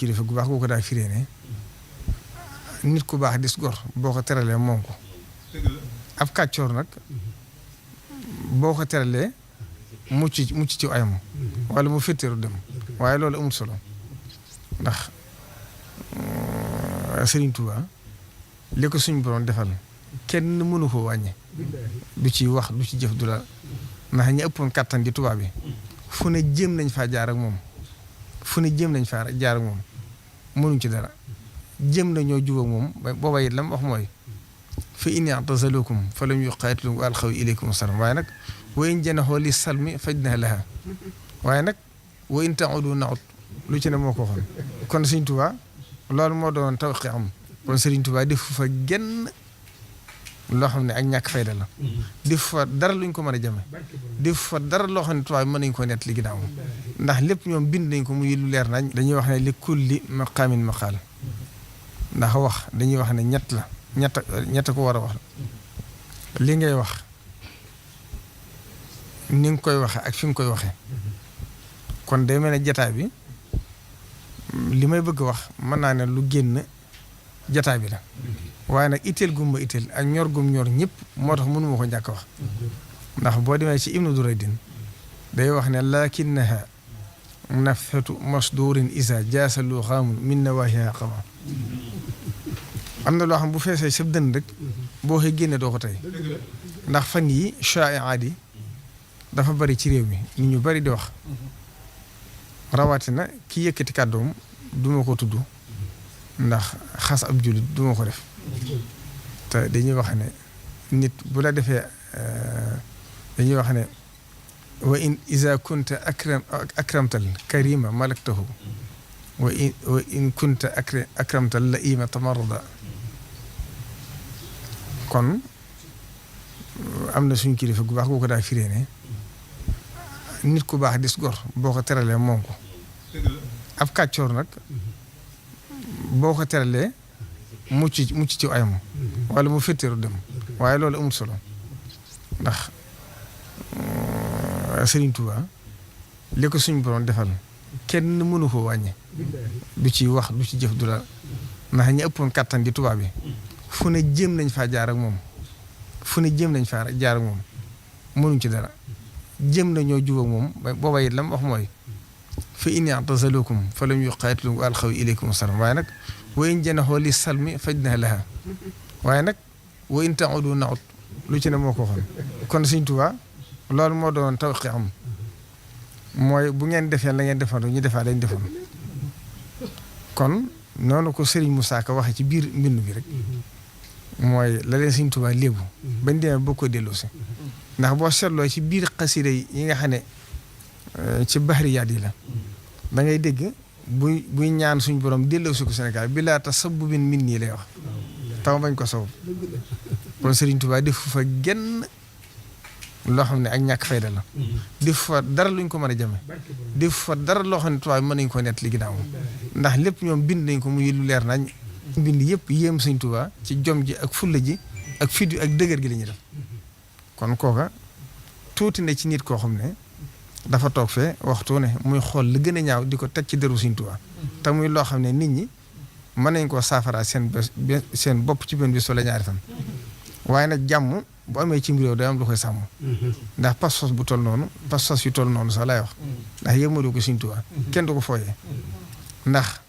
kilifa gu baax gu ko daa firee ne nit ku baax dis gor boo ko teralee moom ko ab kàccoor nag boo ko teralee mucc ci ayam wala mu féttéeru dem waaye loolu amul solo ndax Serigne Touba li ko suñ borom defal kenn mënu ko wàññi du ci wax du ci jëf du la ndax ñi ëppoon kattan di tubaab bi fu ne jéem nañ faa jaar ak moom mënuñ ci dara jéem nañoo jubóog moom booba it lam wax mooy fa in i'tazalukum fa lam yuqaatilukum wa alxaw ilaykum salaam waaye nag wa in janaxoo li salmi fajnah laha waaye nag wa in ta'udu na'ud lu ci ne moo ko waxoon kon Serigne Touba loolu moo doon tawqi am kon Serigne Touba def fa genn loo xam ne ak ñàkk fayda la def fa dara luñ ko mën a jame def fa dara loo xam ne tubaab mën nañ ko nett li ginnaaw ndax lépp ñoom bind nañ ko muy lu leer nañ dañuy wax ne li kulli maqaamin maqaal ndax wax dañuy wax ne ñett ko war a wax li ngay wax ni nga koy waxe ak fi nga koy waxe kon day mel ne jataay bi li may bëgg a wax mën naa ne lu génn jataay bi la waaye nag itteel gum ma itteel ak ñor gum ñor ñëpp moo tax mënuma ko njàkk wax ndax boo demee ci Ibnu Duraydin day wax ne lakinnaha nafhatu masdurin isa jaasalu xaamun min nawahiha xama am na loo xam bu feesee sab dënn rek boo xëy génne doo ko tey ndax fan yi shaa'i'aat yi dafa bari ci réew mi nit ñu bari di wax rawatina ki yëkkati kàddoom duma ko tudd ndax xas ab jullit duma ko def te dañuy wax ne nit bu la defee dañuy wax ne wa in iza kunta akramtal karima malaktahu wa in kunta akramtal laima tamarrada kon am na suñu kilifa gu baax gu ko daa firee ne nit ku baax dis gor boo ko teralee moom ko ab kàccoor nag boo ko teralee mucc ci ayam wala mu féttéeru dem waaye loolu amul solo ndax Serigne Touba li ko suñ borom defal kenn mënu ko wàññi du ci wax du ci jëf du la ndax ñi ëppoon kattan di tubaab bi fu ne jéem nañ faa jaar ak moom mënuñ ci dara jéem nañoo jubóog moom booba it lam wax mooy fa in i'tazalukum fa lam yuqaatilukum wa alxaw ilaykum salaam waaye nag wa in janaxoo li salmi fajnah laha waaye nag wa in ta'udu na'ud lu ci ne moo ko waxoon kon Serigne Touba loolu moo doon tawqi am mooy bu ngeen defee la ngeen defoon ñu defaat lañ defoon kon noonu ko Serigne Moussa Ka waxee ci biir mbind bi rek mooy la leen Serigne Touba léebu bañ demee boo ko delloosi ndax boo seetloo ci biir xasida yi nga xam ne ci bahriyaat yi la da ngay dégg buy ñaan suñ borom delloosi ko Sénégal bi laa tasabbubin min nii lay wax taw bañ ko sabab kon Serigne Touba def fa genn loo xam ne ak ñàkk fayda la def fa dara luñ ko mën a jame def fa dara loo xam ne tubaab mën nañ ko nett li ginnaaw ndax lépp ñoom bind nañ ko muy lu leer nañ bind yëpp yéem Serigne Touba ci jom ji ak fulla ji ak fit ak dëgër gi la ñuy def kon kooka tuuti na ci nit koo xam ne dafa toog fee waxtu ne muy xool li gën a ñaaw di ko teg ci deru Serigne Touba te muy loo xam ne nit ñi mën nañ koo saafara seen bopp ci benn bis wala ñaari fan waaye nag jàmm bu amee ci réew day am lu koy sàmm ndax pas-pas bu toll noonu pas-pas yu toll noonu sax laay wax ndax yëmmaloo ko Serigne Touba kenn du ko fooyee ndax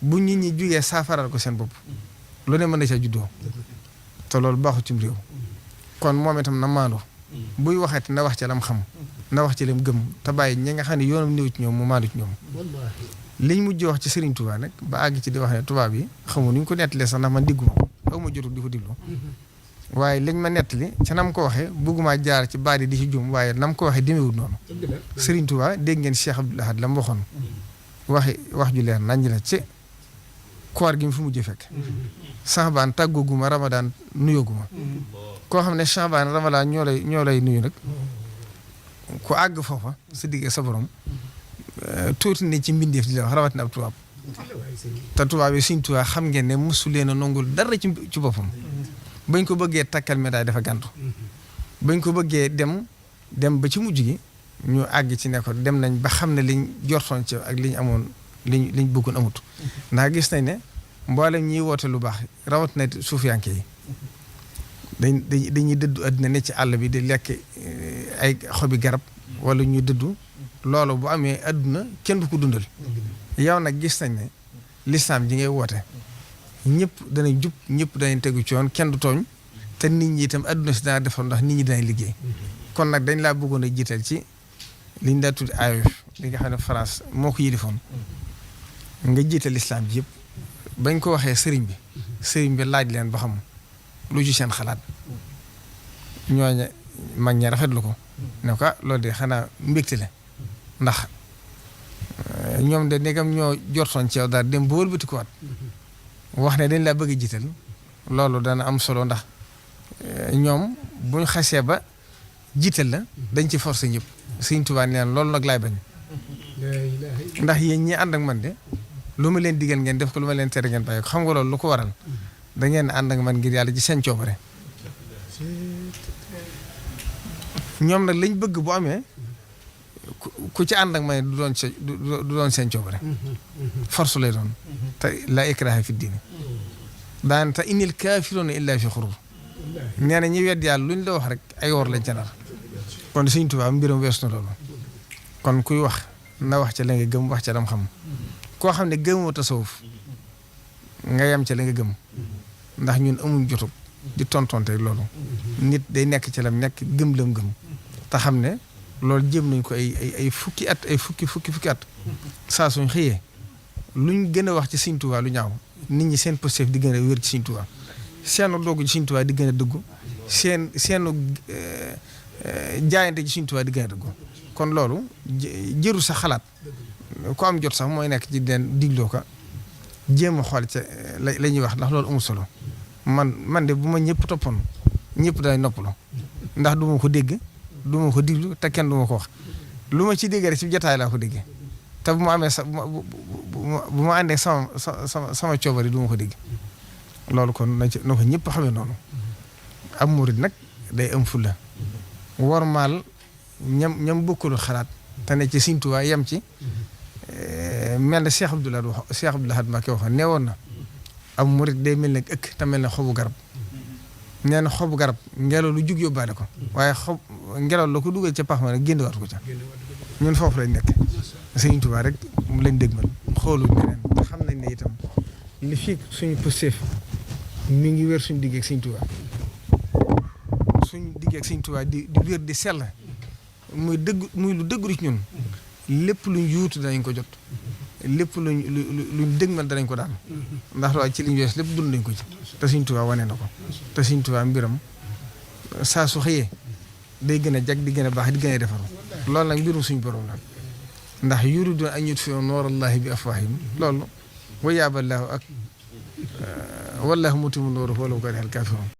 bu nit ñi jugee saafaral ko seen bopp lu ne mën na ca juddoo te loolu baaxu ci réew kon moom itam na maandu buy waxati na wax ci lam xam na wax ci lam gëm te bàyyi ñi nga xam ne yoonam néew ci ñoom mu maandu ci ñoom liñ mujj wax ci Serigne Touba nag ba àgg ci di wax ne tubaab yi xamu nuñ ko nettalee sax ndax man digguma ko aw ma jotul di ko diglu waaye liñ ma nettali ca nam ko waxee bëgguma jaar ci baat yi di ci jum waaye nam ko waxee demeewul noonu Serigne Touba dégg ngeen Cheikh Abdoul Ahad la mu waxoon wax ju leer nañ la ci koor gi mu fi mujj fekk Saxbaan tàggooguma Ramadaan nuyooguma koo xam ne Saxbaan Ramadaan ñoo lay nuyu nag ku àgg foofa sa digg sa borom tuuti ne ci mbindeef di la wax rawatina ab tubaab te tubaab yi Serigne Touba xam ngeen ne mosu leen a nongul dara ci boppam bañ ko bëggee takkal médaille dafa gàntu bañ ko bëggee dem ba ci mujj gi ñu àgg ci ne ko dem nañ ba xam ne liñ jortoon ci ak liñ amoon liñ bëggoon amut ndax gis nañ ne mboolem ñiy woote lu baax rawat na suufiyanke yi dañuy dëddu àddina ne ci àll bi di lekk ay xobi garab wala ñu dëddu loolu bu amee àdduna kenn du ko dundal yow nag gis nañ ne lislaam ji ngay woote ñëpp danañ jub ñëpp danañ tegu ci yoon kenn du tooñ te nit ñi itam àdduna si dana defar ndax nit ñi danañ liggéey kon nag dañ laa bëggoon a jiital ci liñ daa tudd AOF li nga xam ne France moo ko yilifoon nga jiital lislaam ji yëpp bañ ko waxee sëriñ bi laaj leen ba xam lu ci seen xalaat ñooñu mag ñi rafetlu ko ne ko loolu de xanaa mbégte la ndax ñoom de ndegam ñoo jortoon ci yow daal dem ba wëlbatikuwaat wax ne dañ laa bëgg a jiital loolu dana am solo ndax ñoom buñ xasee ba jiital la dañ ci forcé ñëpp Sëriñ Tuubaa neen loolu nag laay bañ ndax yéen ñi ànd ak man de lu ma leen digal ngeen def ko lu ma leen tere ngeen bàyyi ko xam nga loolu lu ko waral da ngeen ànd ak man ngir yàlla ci seen coobare ñoom nag lañ bëgg bu amee ku ci ànd ak man du doon seen coobare force lay doon te laa ikraha fi diine daan te innil kaafiruuna illaa fi xurur nee na ñi wedd yàlla luñ la wax rek ay wor lañ ca nar kon Sëriñ Tuubaa mbiram weesu na loolu kon kuy wax na wax ca la nga gëm wax ca lam xam koo xam ne gëmoo tasawuf nga yem ca la nga gëm ndax ñun amuñ jotug di tontonte loolu nit day nekk ci lam nekk gëm lam gëm te xam ne loolu jëm nañ ko ay fukki at ay fukki at saa suñ xëyee luñ gën a wax ci Sëriñ Tuubaa lu ñaaw nit ñi seen positif di gën a wér ci Sëriñ Tuubaa seenu doogu ci Sëriñ Tuubaa di gën a dëggu seenu jaayante ci Sëriñ Tuubaa di gën a dëggu kon loolu jëru sa xalaat ku am jot sax mooy nekk ci den digloo ko jéem a xool ca la ñuy wax ndax loolu amul solo man de bu ma ñëpp toppoon ñëpp day noppalu ndax du ma ko dégg du ma ko diglu te kenn du ma ko wax lu ma ci dégg rek ci jotaay laa ko déggee te bu ma amee sa bu ma àndee sama coobari du ma ko dégg loolu kon na ko ñëpp xamee noonu am murid nag day am fulla wormaal ñam bokkul xalaat te ne ci Sëriñ Tuubaa yem ci mel na Cheikh Abdoul Ahad Mbacké waxoon nee woon na am murid day mel ne ëkk te mel ne xobu garab nee na xobu garab ngelaw lu jug yóbbaale ko waaye ngelaw la ko dugal ca pax ma rek génn waat ko ca ñun foofu lañ nekk Sëriñ Tuubaa rek mu lañ dégmal xoolu beneen te xam nañ ne itam li fii suñu pësteef mi ngi wér suñu digg ak Sëriñ Tuubaa suñu digg ak Sëriñ Tuubaa di wér di sell muy lu dëggu ci ñun lépp luñ yuutu danañ ko jot lépp luñ dëgmal danañ ko daan ndax waaye ci liñ wees lépp dund nañ ko ci te Sëriñ Tuubaa wane na ko te Sëriñ Tuubaa mbiram saa su xëyee day gën a jag di gën a baax di gën a defaru loolu nag mbirum suñu borom la ndax yuriduuna an yutfi'u nuurallaahi bi afwaahihim loolu wa yaaba llaahu ak wallaahu mutimmu nuurihi walaw karihal kaafiruun